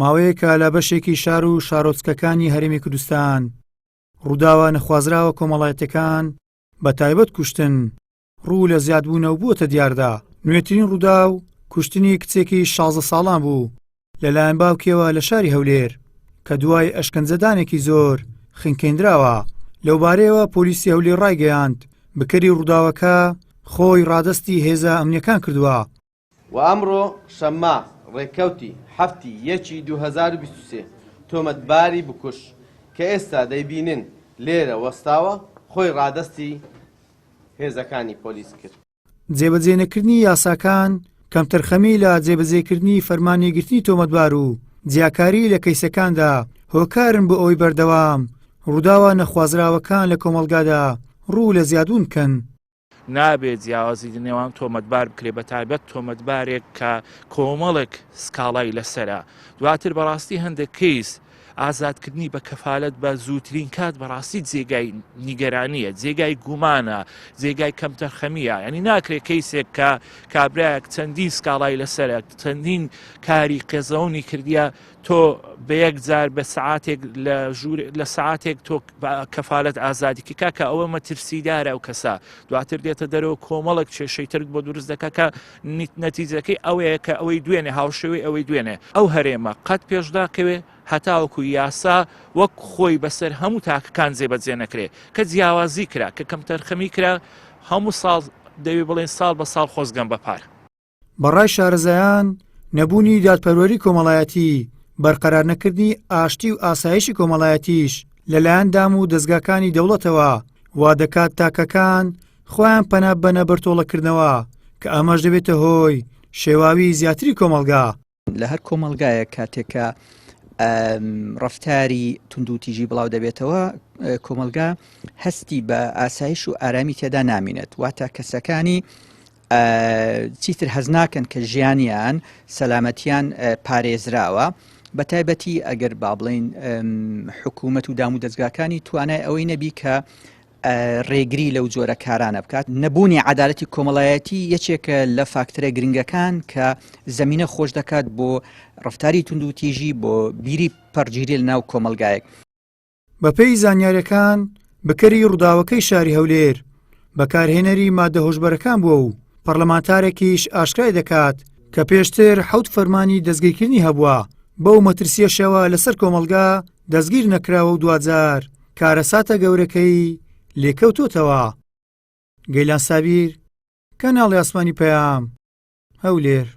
ماوەیەکە لە بەشێکی شار و شارۆچکەکانی هەرێمی کوردستان ڕووداوە نەخوازراوە کۆمەڵایەتەکان بە تایبەت کوشتن ڕوو لە زیادبوونە و بووەتە دیاردە. نوێترین ڕووداو کوشتنی کچێکی 16 ساڵان بوو لەلایەن باوکیەوە لە شاری هەولێر کە دوای ئەشکەنجەدانێکی زۆر خنکێندراوە. لەوبارەیەوە پۆلیسی هەولێر ڕایگەیاند، بکەری ڕووداوەکە خۆی ڕادەستی هێزە ئەمنیەکان کردووە. و ئەمڕۆ شەممە ڕێککەوتی حەفتی یەکی 2023 تۆمەتباری بکوژ کە ئێستا دەیبینن لێرە وەستاوە خۆی ڕادەستی هێزەکانی پۆلیس کرد. جێبەجێنەکردنی یاساکان، کەمتەرخەمی لە جێبەجێکردنی فەرمانی گرتنی تۆمەتبار و جیاکاری لە کەیسەکاندا هۆکارن بۆ ئەوەی بەردەوام ڕووداوە نەخوازراوەکان لە کۆمەڵگادا ڕوو لە زیادبوون بکەن. نابێت جیاوازی لە نێوان تۆمەتبار بکرێت بە تایبەت تۆمەتبارێک کە کۆمەڵێک سکاڵای لەسرە دواتر بەڕاستی هەندێک کەیس ئازادکردنی بە کەفالەت بە زووترین کات بەڕاستی جێگای نیگەرانیە جێگای گومانە جێگای کەمتەرخەمیە ینی ناکرێت کەیسێک کە کابراەک چەندین سکاڵای لەسرە چەندین کاری قێزەونی کردیە تۆ بە یەک جار بە سەعاتێک لە ژوور لە سەعاتێک تۆ کەفالەت ئازادی کە کاکە ئەوە مەترسیدارە ئەو کەسە دواتر دێتە دەرەوە کۆمەڵێک کێشەی ترت بۆ دروست دەکا کە نەتیجەکەی ئەوەیە کە ئەوەی دوێنێ هاوشێوەی ئەوەی دوێنێ ئەو هەرێمە قەت پێشداکەوێ هەتاوەکو یاسا وەک خۆی بەسەر هەموو تاکەکان جێبەجێ نەکرێ کە جیاوازی کرا کە کەمتەرخەمی کرا هەموو ساڵ دەوێ بڵێن ساڵ بە ساڵ خۆزگەم بە پار. بە ڕای شارەزایان نەبوونی دادپەروەری کۆمەڵایەتی، بەرقەرار نەکردنی ئاشتی و ئاسایشی کۆمەڵایەتیش لەلایەن دام و دەزگاکانی دەوڵەتەوە وا دەکات تاکەکان خۆیان پەنا ببەنە بەر تۆڵەکردنەوە کە ئەمەش دەبێتە هۆی شێواوی زیاتری کۆمەڵگا. لە هەر کۆمەڵگایەک کاتێک کە ڕەفتاری توندوتیژی بڵاو دەبێتەوە کۆمەلگا هەستی بە ئاسایش و ئارامی تێدا نامینێت واتە کەسەکانی چیتر هەز ناکەن کە ژیانیان سەلامەتیان پارێزراوە بە تایبەتی ئەگەر با بڵین حکوومەت و دام و دەستگاکانی توانای ئەوەی نەبی کە ڕێگری لەو جۆرە کارانە بکات نەبوونی عدالەتی کۆمەڵایەتی یەکێکە لە فاکتەرە گرنگەکان کە زمینە خۆش دەکات بۆ ڕفتاری توندوتیژی بۆ بیری پەرجیری لە ناو کۆمەلگایەک. بەپێی زانیاریەکان بکەری ڕووداوەکەی شاری هەولێر بەکارهێنەری مادە هۆشبەرەکان بووە و پەرلەمانتارێکیش ئاشکرای دەکات کە پێشتر حەوت فەرمانی دەستگیرکردنی هەبووە بەو مەترسیەشەوە لەسەر کۆمەڵگا دەستگیر نەکراوە و دواجار کارەساتە گەورەکەی لێکەوتۆتەوە. گەیلان سابیر، کەناڵی ئاسمانی پەیام، هەولێر.